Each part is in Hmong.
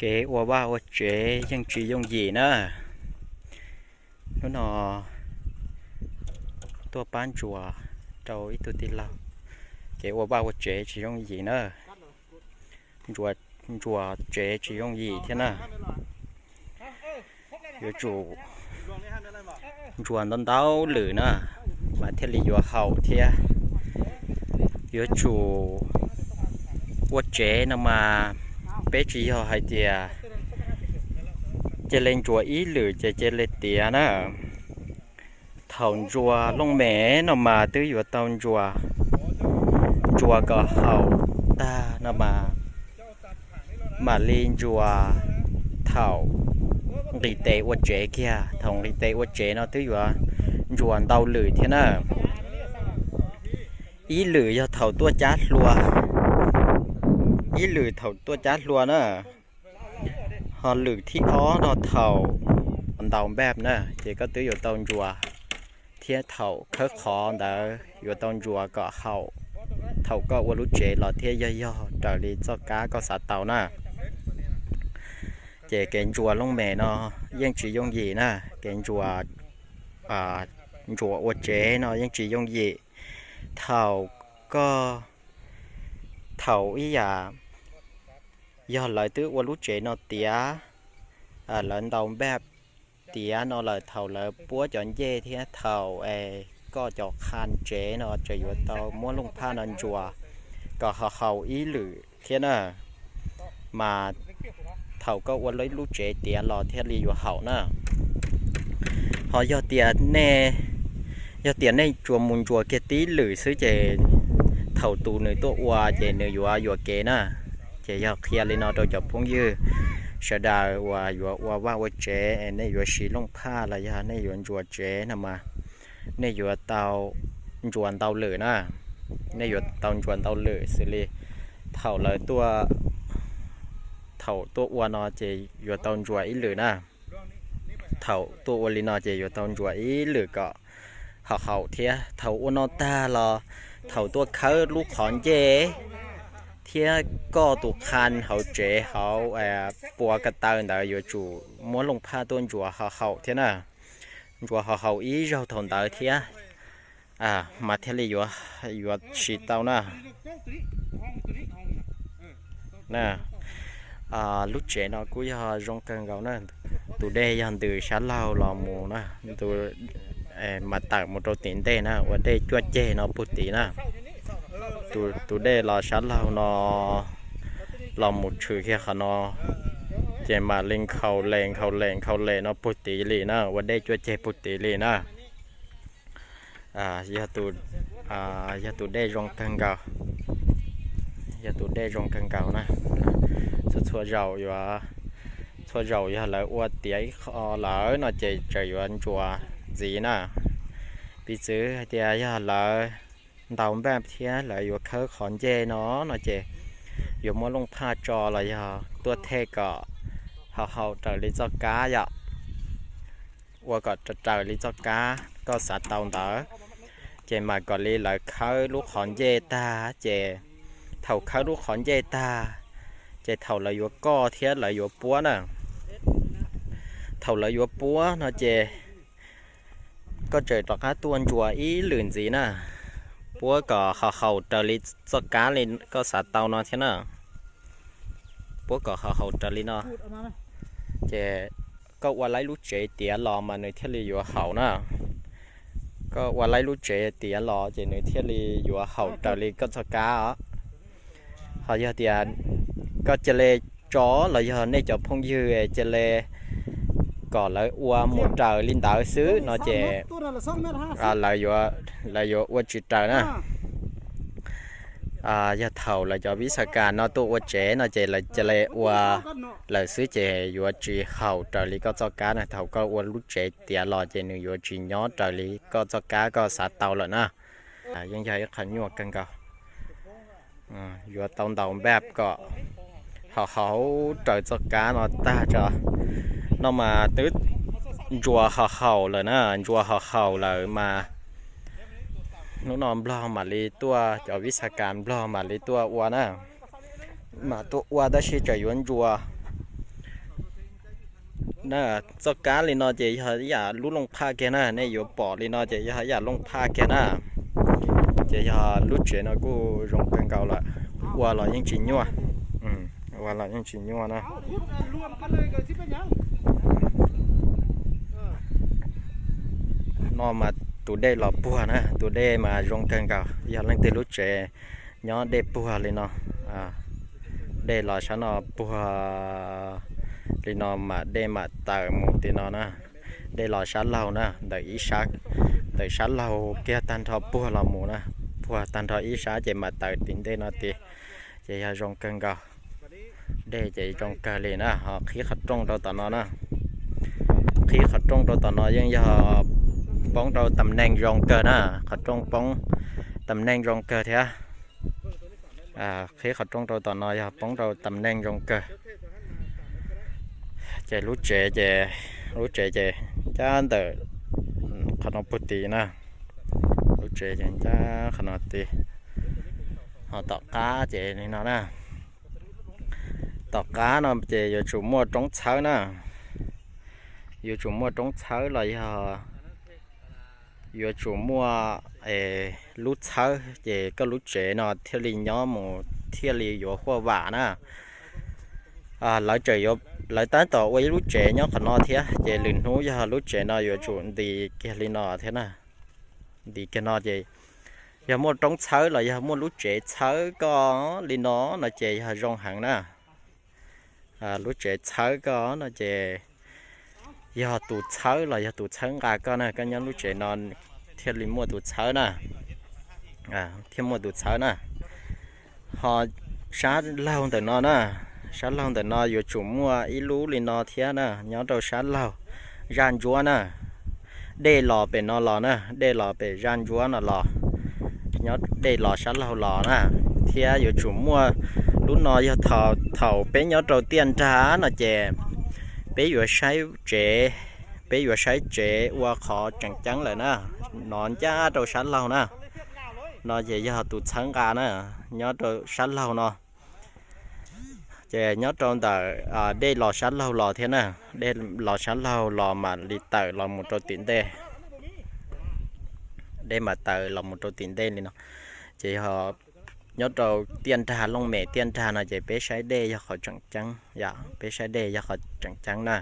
Kev ua vaj ua tsev yeej tsis yooj yim na. Hnub no tuaj pab ntsuas rau ib tug tij laug. Kev ua vaj ua tsev tsis yooj yim na. Ntsuas tsev tsis yooj yim thiab na. Yuav tsum ntsuas ntau ntau lwm na, mas thiaj li yuav haum thiab. Yuav tsum ua tsev no mas peb tsis yog hais tias cia li ntsuas ib lwm ces cia li tiav na. Thaum ntsuas looj mem no mas twb yuav tau ntsuas, ntsuas kom haum tag no mas mam li ntsuas thaum nqis tes ua tsev kiag. Thaum nqis tes ua tsev no twb yuav ntsuas ntau lwm thiab na. Ib lwm yog thaum tuaj cab hlua, ib lwm thaum tuaj cab hlua na. Ho lwm thib ob no thaum ntaus npaj na, ces koj twb yuav tau ntsuas, thiab thaum khawb qhov ntawd yuav tau ntsuas kom haum, thaum koj ua lub tsev los thiaj yog yog raws li txoj kab koj xav tau na. Ces kev ntsuas looj mem no yeej tsis yooj yim na, kev ntsuas, ntsuas ua tsev no yeej tsis yooj yim. Thaum koj, thaum ib yam, yog lawv twb ua lub tsev no tiav, lawv ntaus npaj tiav no lawm, thaum lawv puab cov ncej thiab thaum es koj cov qha tsev no tseem yuav tau muab looj phaj no ntsuas kom haum haum ib lwm thiab na, mas thaum koj ua lub tsev tiav los thiaj li yuav haum na. Ho yog tias nej, yog tias nej tsuas mus ntsuas kiag tib lwm xwb ces thaum tus nws tuaj ua ces nws yuav yuam kev na. Ces yog qhia li no rau cov phooj ywg sawv daws uas yuav ua vaj ua tsev, nej yuav siv looj phaj los yog nej yuav ntsuas tsev no mas nej yuav tau ntsuas ntau lwm na. Nej yuav tau ntsuas ntau lwm xws li thaum lawv tuaj, thaum tuaj ua no ces yuav tau ntsuas ib lwm na. Thaum tuaj ua li no ces yuav tau ntsuas ib lwm kom haum haum thiab. Thaum ua no tag los thaum tuaj khawb lub qhov ncej thiab koj tus qha hauv tsev hauv pua ko taw ntawd yuav tsum muab looj phaj tuaj ntsuas haum haum thiab na. Ntsuas haum haum ib zaug thaum ntawd thiab mas thiaj li yuav siv tau na. Lub tsev no kuj yog zoo kawg nkaus na. Tus dej yog ntws sab laug los mus na, mas tawm mus rau tim ntej na, ua dej cuaj ceg no puag tid na. Tus dej los sab laug no los mus tshwm kiag qhov no, ces mam li nkhaus les nkhaus les nkhaus les no puag tid li na, ua dej cuaj ceg puag tid li na. Yog tus dej zoo kawg nkaus, yog tus dej zoo kawg nkaus na. Txhua txhua zaus yuav, txhua zaus yog lawv ua tiav ib qho lawm no ces tseem yuav ntsuas ntxiv na. Piv txwv hais tias yog lawv ntaus npaj thiab lawv yuav khawb qhov ncej no no ces yuav muab looj phaj tso los yog tuaj thej kom haum haum raws li txoj kab yom. Ua kom raws li txoj kab koj xav tau ntawd, ces mam kom li lawv khawb lub qhov ncej tag ces, thaum khawb lub qhov ncej tag ces thaum lawv yuav koj thiab lawv yuav puab na. Thaum lawv yuav puab no ces koj tseem rov qab tuaj ntsuas ib lwm ntxiv na, puab kom haum haum raws li txoj kab li koj xav tau no thiab na. Puab kom haum haum raws li no, ces koj ua laib lub tsev tiav los mas nws thiaj li yuav haum na. Koj ua laib lub tsev tiav los ces nws thiaj li yuav haum raws li koj txoj kab os. Ho yog tias koj cia li tso los yog nej cov phooj ywg cia li kom lawv ua mus raws li ntawd xwb no ces lawv yuav ua tsis raws na. Yog thaum lawv cov vib xa kas no tuaj ua tsev no ces lawv cia li ua lawm xwb ces yuav tsis haum raws li koj txoj kab na. Thaum koj ua lub tsev tiav los ces nws yuav tsis nyob raws li koj txoj kab koj xav tau lawm na. Yeej yog ib qho nyuaj kawg nkaus. Yuav tau ntaus npaj kom haum haum raws txoj kab no tag tso. No mas twb ntsuas haum haum lawm na, ntsuas haum haum lawm mas hnub no Nplog mam li tuaj, cov vib xa kas Nplog mam li tuaj ua na. Mas tuaj ua tab sis tseem yuav ntsuas Na, txoj kab li no ces yog ib yam lub looj phaj kiag na, nej yuav pom li no ces yog ib yam looj phaj kiag na. Ces yog lub tsev no kuj zoo kawg nkaus lawm, ua los yeej tsis nyuaj, ua los yeej tsis nyuaj na. No mas tus dej los puag na, tus dej mas zoo kawg nkaus, yog leej twg lub tsev nyob dej puag li no, dej los sab no puag li no mas dej mam tawm mus tim no na. Dej los sab laug na, ntawm ib sab, ntawm sab laug kiag tag nrho puag los mus na, puag tag nrho ib sab ces mam tawm tim ntej no tid. Ces yog zoo kawg nkaus, dej ces zoo kawg li na, ho qhib qhov rooj rau tom no na. Qhib qhov rooj rau tom no yeej yog poob rau tam neeg zoo kawg na, qhov rooj poob tam neeg zoo kawg thiab. Qhib qhov rooj rau tom no yog poob rau tam neeg zoo kawg. Ces lub tsev ces, lub tsev ces ncaj ntawm qhov no puag tid na. Lub tsev ces ncaj qhov no tid. Ho tom qab ces li no na. Tom qab no ces yuav tsum muaj roob txhawb na. Yuav tsum muaj roob txhawb los yog yuav tsum muaj lub txhawb ces koj lub tsev no thiaj li nyob mus thiaj li yuav huaj vam na. Lawv tseem, lawv tab tom ua ib lub tsev nyob qhov no thiab ces lwm hnub yog lub tsev no yuav tsum nti kiag li no thiab na. Nti kiag no ces yog muaj roob txhawb los yog muaj lub tsev txhawb koj li no no ces yog zoo heev na. Lub tsev txhawb koj no ces yog tus txhawb los yog tus txhawb nqa koj na, koj nyob lub tsev no thiaj li muaj tus txhawb na. Thiaj muaj tus txhawb na. Ho sab laug ntawm no na, sab laug ntawm no yuav tsum muaj ib lub li no thiab na, nyob rau sab laug zaj ntsuab na. Dej los pem no los na, dej los pem zaj ntsuab no los, nyob dej los sab laug los na. Thiab yuav tsum muaj lub no yog thaum peb nyob rau tiaj nrag no ces peb yuav saib tsev, peb yuav saib tsev ua qhov tseem ceeb lawm na. No ncaj rau sab laug na. No ces yog tus txhawb nqa na, nyob rau sab laug no. Ces nyob rau ntawm dej los sab laug los thiab na, dej los sab laug los mam li tawm los mus rau tim ntej. Dej mam tawm los mus rau tim ntej li no. Ces yog nyob rau tiaj nrag looj mem tiaj nrag no ces peb saib dej yog qhov tseem ceeb yom, peb saib dej yog qhov tseem ceeb na.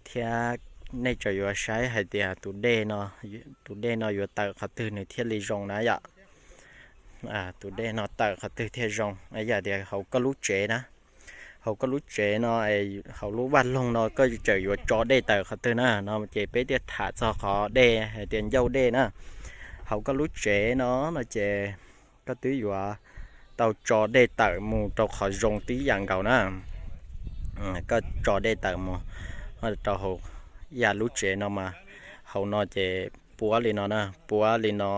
Thiab nej tseem yuav saib hais tias tus dej no, tus dej no yuav tawm qhov twg nws thiaj li zoo na yom. Tus dej no tawm qhov twg thiaj zoo, yam tias hauv koj lub tsev na, hauv koj lub tsev no, hauv lub vaj loog no koj tseem yuav tso dej tawm qhov twg na no ces peb thiaj tham txog qhov dej hais tias ncauj dej na. Hauv koj lub tsev no no ces koj twb yuav tau tso dej tawm mus rau qhov zoo tib yam nkaus na. Koj tso dej tawm mus rau hauv, yam lub tsev no mas hauv no ces puab li no na, puab li no,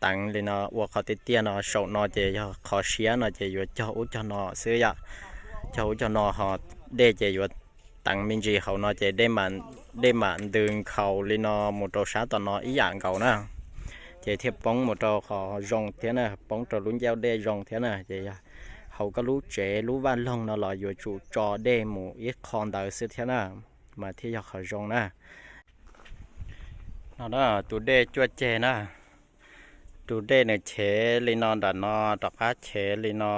teev li no ua qhov tiaj tiaj no, saum no ces yog qhov siab no ces yuav cog ub cog no xwb yom. Cog ub cog no ho dej ces yuav teev me ntsis hauv no ces dej mam ntws nkhaus li no mus rau sab tom no ib yam nkaus na. Ces thiaj poob mus rau qhov zoo thiab na, poob rau lub ncauj dej zoo thiab na. Ces hauv koj lub tsev lub vaj loog no los yuav tsum tso dej mus ib qho ntawd xwb thiab na, mas thiaj yog qhov zoo na. No na, tus dej cuaj ceg na, tus dej nws chev li no nram no, rov qab chev li no,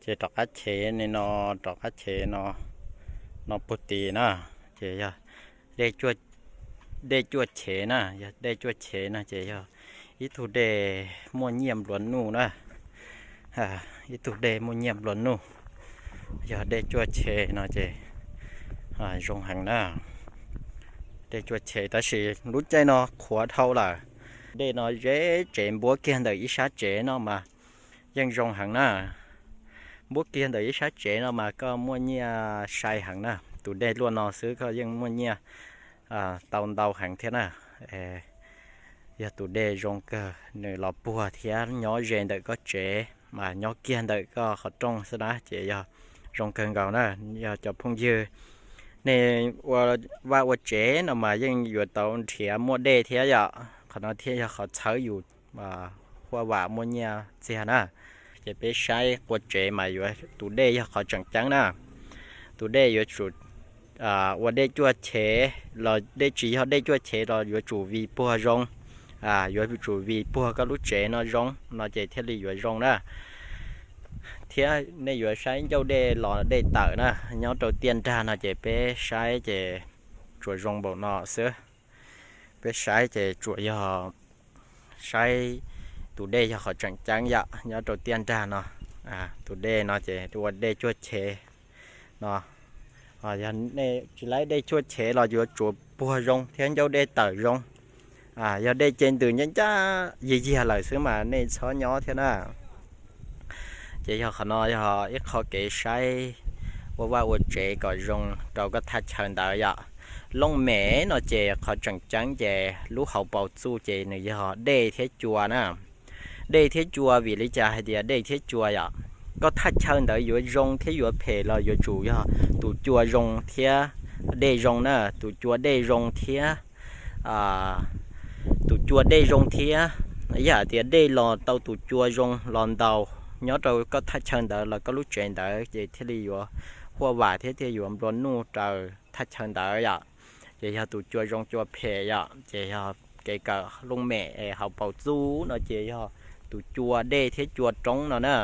ces rov qab chev li no, rov qab chev no, no puag tid na. Ces yog dej cuaj chev na, yog dej cuaj chev no ces yog ib tug dej muaj nyiaj nplua nuj na. Ib tug dej muaj nyiaj nplua nuj, yog dej cuaj chev no ces zoo heev na. Dej cuaj chev tab sis lub caij no qhuav dhau lawm. Dej no zeb tsev npuab kiag ntawm ib sab tsev no mas yeej zoo heev na. Npuab kiag ntawm ib sab tsev no mas koj muaj nyiaj sai heev na. Tus dej luaj no xwb koj yeej muaj nyiaj tau ntau heev thiab na. Yog tus dej zoo kawg, nws los puag thiab nyob ze ntawm koj tsev mas nyob kiag ntawm koj qhov rooj xwb na ces yog zoo kawg nkaus na. Yog cov phooj ywg nej ua vaj ua tsev no mas yeej yuav tau nrhiav muaj dej thiab yom. Qhov no thiaj yog qhov txhawb yus huaj vam muaj nyiaj txiag na. Ces peb saib qua tsev mas yuav tus dej yog qhov tseem ceeb na. Tus dej yuav tsum ua dej cuaj chev los dej tsis yog dej cuaj chev los yuav tsum vij puag zoo, yuav tsum vij puag koj lub tsev no zoo no ces thiaj li yuav zoo na. Thiab nej yuav saib ncauj dej los dej tawm na, nyob rau tiaj nrag no ces peb saib ces tsuas zoo npaum no xwb. Peb saib ces tsuas yog saib tus dej yog qhov tseem ceeb yom, nyob rau tiaj nrag no. Tus dej no ces ua dej cuaj chev no. Yog nej tsis laib dej cuaj chev los yuav tsum puag zoo thiab ncauj dej tawm zoo. Yog dej ce ntws ncaj ncaj yiag yiag lawm xwb mas nej txhob nyob thiab na. Ces yog qhov no yog ib qho kev saib ua vaj ua tsev kom zoo rau koj thaj chaw ntawd yom. Looj mem no ces qhov tseem ceeb ces lub hauv paus txuj ces nws yog dej thiab cua na. Dej thiab cua vim li cas hais tias dej thiab cua yom? Koj thaj chaw ntawd yuav zoo thiab yuav phem los yuav tsum yog tus cua zoo thiab dej zoo na, tus cua dej zoo thiab tus cua dej zoo thiab. Yam tias dej los tau tus cua zoo los ntaus nyob rau koj thaj chaw ntawd los koj lub tsev ntawd ces thiaj li yuav huaj vam thiab thiaj yuav nplua nuj raws thaj chaw ntawd yom. Ces yog tus cua zoo cua phem yom, ces yog kev kawm looj mem hauv paus txuj no ces yog tus cua dej thiab cua roob no na.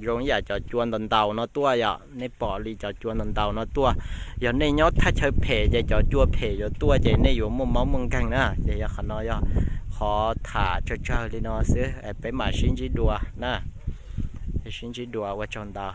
Zoo ib yam cov cua ntaus ntaus no tuaj yom, nej pom li cov cua ntaus ntaus no tuaj. Yog nej nyob thaj chaw phem ces cov cua phem yuav tuaj ces nej yuav muaj mob muaj nkeeg na. Ces yog qhov no yog qhov tham tsawg tsawg li no xwb, peb mam sib ntsib dua na. Sib ntsib dua, ua tsaug ntau.